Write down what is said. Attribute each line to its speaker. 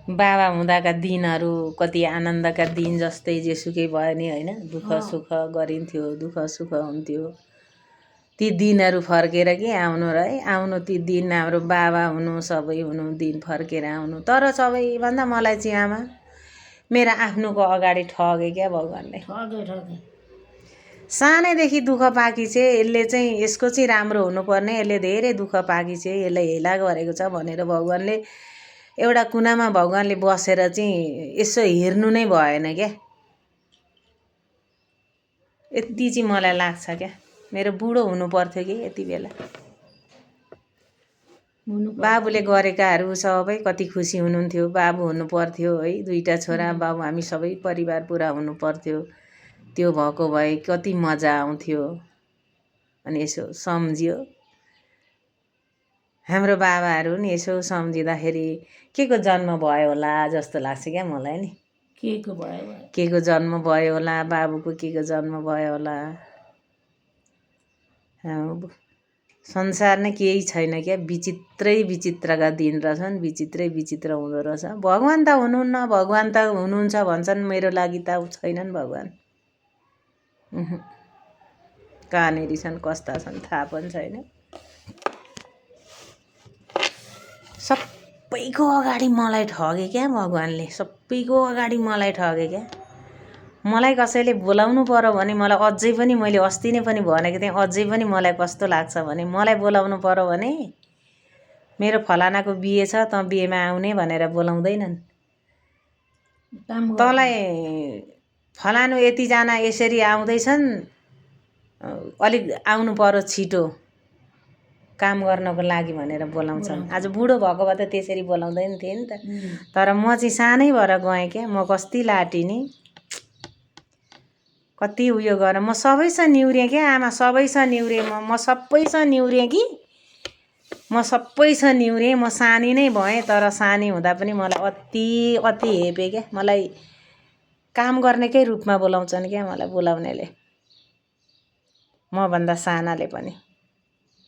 Speaker 1: बाबा हुँदाका दिनहरू कति आनन्दका दिन जस्तै जेसुकै भयो नि होइन। दुःख सुख गरिन्थ्यो, दुःख सुख हुन्थ्यो। ती दिनहरू फर्केर के आउनु र है, आउनु ती दिन हाम्रो बाबा हुनु सबै हुनु दिन फर्केर आउनु। तर सबैभन्दा मलाई चाहिँ आमा मेरो आफ्नोको अगाडि ठगे क्या भगवान्ले। सानैदेखि दुःख पाकी चाहिँ यसले चाहिँ यसको चाहिँ राम्रो हुनुपर्ने, यसले धेरै दुःख पाकी चाहिँ यसलाई हेला गरेको छ भनेर भगवान्ले एउटा कुनामा भगवान्ले बसेर चाहिँ यसो हेर्नु नै भएन क्या। यति चाहिँ मलाई लाग्छ क्या। मेरो बुढो हुनु पर्थ्यो कि यति बेला। बाबुले गरेकाहरू सबै कति खुसी हुनुहुन्थ्यो। बाबु हुनु पर्थ्यो है, 2टा छोरा बाबु हामी सबै परिवार पुरा हुनु पर्थ्यो। त्यो भएको भए कति मजा आउँथ्यो। अनि यसो सम्झियो हाम्रो बाबाहरू नि यसो सम्झिँदाखेरि के को जन्म भयो होला जस्तो लाग्छ क्या मलाई नि। के को जन्म भयो होला, बाबुको के को जन्म भयो होला। संसार नै केही छैन क्या। विचित्रै विचित्रका दिन रहेछन्, विचित्रै विचित्र हुँदो रहेछ। भगवान् त हुनुहुन्न, भगवान् त हुनुहुन्छ भन्छन्, मेरो लागि त छैनन् भगवान्। कहाँनेरि छन् कस्ता छन् थाहा पनि छैन। सबैको अगाडि मलाई ठगे क्या भगवान्ले। सबैको अगाडि मलाई ठगे क्या। मलाई कसैले बोलाउनु पर्यो भने मलाई अझै पनि, मैले अस्ति नै पनि भनेको थिएँ, अझै पनि मलाई कस्तो लाग्छ भने मलाई बोलाउनु पर्यो भने मेरो फलानाको बिहे छ त बिहेमा आउने भनेर बोलाउँदैनन्। तँलाई फलानु यतिजना यसरी आउँदैछन्, अलिक आउनु पर्यो छिटो काम गर्नको लागि भनेर बोलाउँछन्। आज बुढो भएको भए त त्यसरी बोलाउँदैन थिए नि त। तर म चाहिँ सानै भएर गएँ क्या। म कस्ति लाटिनी, कति उयो गरेँ। म सबैसँग निहुरेँ क्या आमा, सबैसँग निहुरेँ। म सबैसँग निहुरेँ कि म सबैसँग निहुरेँ। म सानी नै भएँ तर सानी हुँदा पनि मलाई अति हेपे क्या। मलाई काम गर्नेकै रूपमा बोलाउँछन् क्या मलाई बोलाउनेले, मभन्दा सानाले पनि।